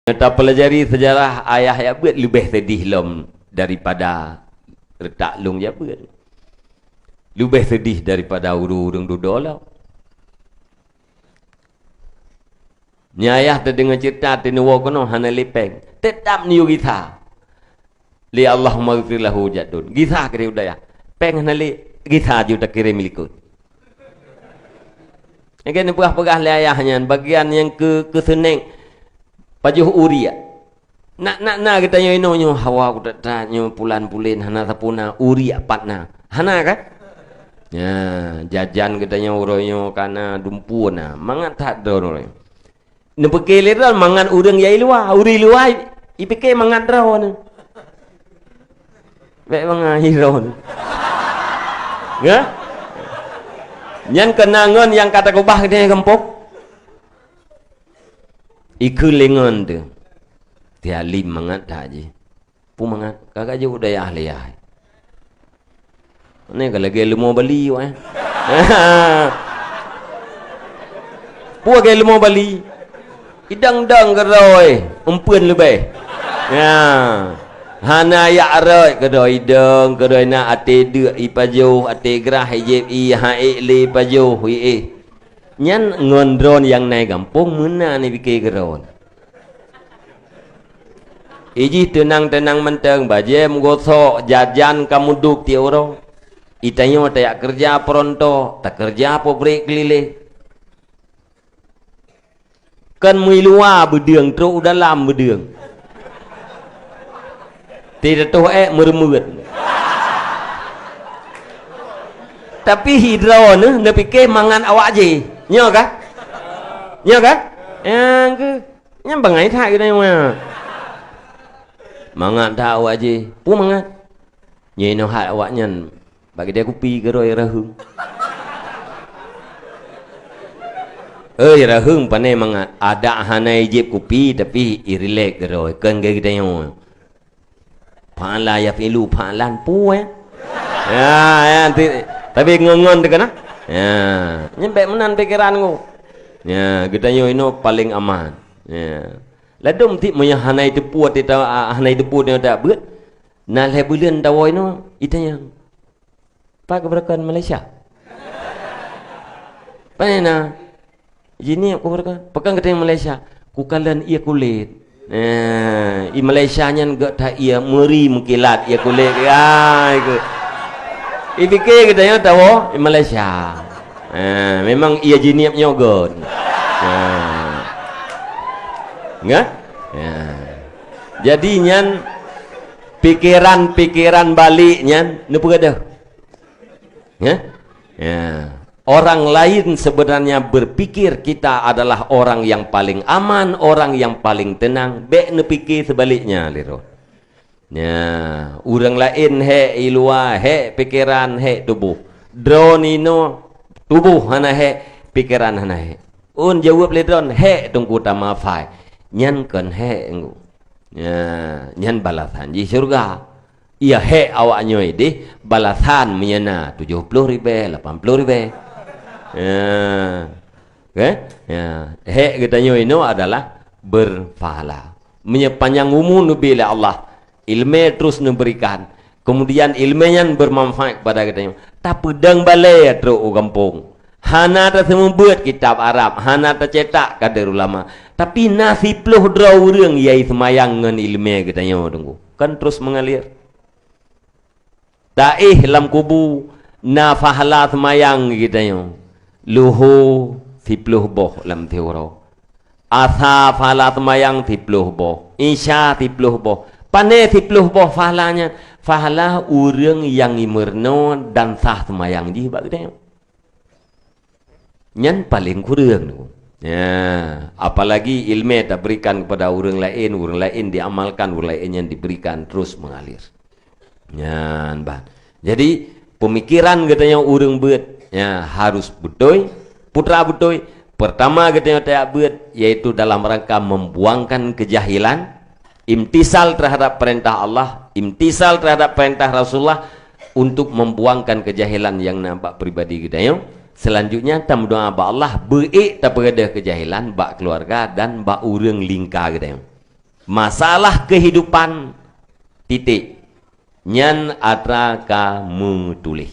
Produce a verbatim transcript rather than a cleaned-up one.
Tapelajari seujarah ayah jak beuet leubeh seudeh lom daripada reutak lôn jak beuet. Leubeh seudeh daripada ureuëng-ureuëng dudoe lom. Nyan ayah teudeungoe ceurita teuh neuwoe keunoe hana lé péng. Teutap neuyue gisa. Lé Allahummaghfir lahu jak dun. Gisa keudeh u dayah. Péng hana lé, gisa ju takirém likot. Nyang keuneuk peugah-peugah lé ayah nyan, bagian nyang keu, keu seunék pajoh uriek. Nak, nak na geutanyoe inoe nyoe hawa kutat-tat nyoe pulan-pulen hana sapeue na, uriek pat na. Hana kan? Nya, jajan geutanyoe uroe nyoe ka na, dumpeue na. Mangat that droe uroe nyoe. Neupike lé droe mangat ureuëng nyang i luwa, ureuëng i luwa ipike mangat droe nyoe. Bék mangat droe nyoe. Ya? Nyan keunan ngon nyang ka takeubah geutanyoe gampông. Ikheun lé ngon teuh. Tialem mangat that jih. Peue mangat? Ka ka jeuet u dayah lé yah. Nyoe ka lagée leumo Bali, wah. Peue lagée leumo Bali? Idong-dong keudroe, eumpeuen leubeh. Ya. Hana jak rot keudroe idong, keudroe na até deuk ipajoh, até grah ijép i, ha ék lé ipajoh, i éh. Nyan ngon droe nyang na i gampông meunan ipike keudroe. Ijih teunang-teunang mantong, bajée meugosok, jajan ka meuduek tieb uroe. Itanyoe tajak keureuja peurontoh, takeureuja pabrék keuliléh. Kon meuiluwa beudeueng, trok u dalam beudeueng. Teutoh ék meureumeuen. Tapi hidroe neuh neupike mangat awak jih. Nyoe ka? Nyoe ka? Nyang keu, nyan bangai that geutanyoe. Mangat that awak jih. Peue mangat? Nyoe inoe hat awaknyan bak keudè kupi keudroe raheueng. Oi, raheueng pane mangat, adak hana ijép kupi, tapi irilek keudroe, kon geutanyoe. Fa'ala yaf'ilu fa'lan, peue, eh? Ya, ya, ti-, tapi ngon-ngon teuh keunan. Ya, nyan bék meunan pikeran ku. Ya, geutanyoe inoe paleng aman. Ya. Ladôm cit meunyoe hana iteupeue, tita-, hana iteupeue nyoe tabeuet, na lhèe buleuen tawoe inoe, itanyong. Pat keubeureukan Malaysia? Pane na? Jinieb keubeureukan. Pakon geutanyoe Malaysia? Kukalon ie kulét. Eh, i Malaysia nyan gét that ie meuri meukilat ie kulét. Ya, iku. Ipike geutanyoe tawoe i Malaysia. Eh, memang ie jinieb nyoe gét. Ya. Nggak? Ya. Jadi nyan pikeran-pikeran balek nyan neupeugah deuh. Ya? Ya. Orang lain sebenarnya berpikir kita adalah orang yang paling aman, orang yang paling tenang. Bék neupike seubaliknya, lé droe. Ya, ureuëng laén hék i luwa, hék pikeran, hék tuboh. Droeneuh inoe tuboh hana hék, pikeran hana hék. Ôn jaweueb lé droeneuh, hék Teungku Tamafai. Nyan kon hék, Teungku. Ya, nyan balasan jih syeuruga. Iya hék awaknyoe ideh balasan meunyoe na tujoh ploh ribèe, lapan ploh ribèe. Ya. Oke? Ya. Hék geutanyoe inoe adalah berpahala. Meunyoe panyang umu neubi lé Allah, ileumèe terus neuberikan, kemudian ileumèe nyan bermanfaat kepada geutanyoe, tapeudong balèe trok u gampông. Hana taseumeubeuet kitab Arab, hana tacetak kader ulama. Tapi na siploh droe ureuëng yai seumayang ngon ileumèe geutanyoe, Teungku. Kan terus mengalir. Taéh lam kubu, na pahala seumayang geutanyoe. Luho siploh boh lam siuroe. Asa pahala seumayang siploh boh. Isya siploh boh. Pane siploh boh pahala nyan? Pahala ureuëng nyang imeurunoe dan sah seumayang jih bak geutanyoe. Nyan paleng kureueng. Ya, apalagi ileumèe taberikan kepada ureuëng laén, ureuëng laén diamalkan, ureuëng laén nyan diberikan terus mengalir. Nyan ban. Jadi, pemikiran geutanyoe ureuëng beuet, ya, harus beutôi, putra beutôi. Pertama geutanyoe tajak beuet, yaitu dalam rangka membuangkan kejahilan, imtisal terhadap perintah Allah, imtisal terhadap perintah Rasulullah untuk membuangkan kejahilan nyang na bak pribadi geutanyoe. Selanjutnya, tameudoa bak Allah, beuék tapeureudoh kejahilan bak keluarga dan bak ureuëng lingka geutanyoe. Masalah kehidupan, titik. Nyan atra ka meutuléh.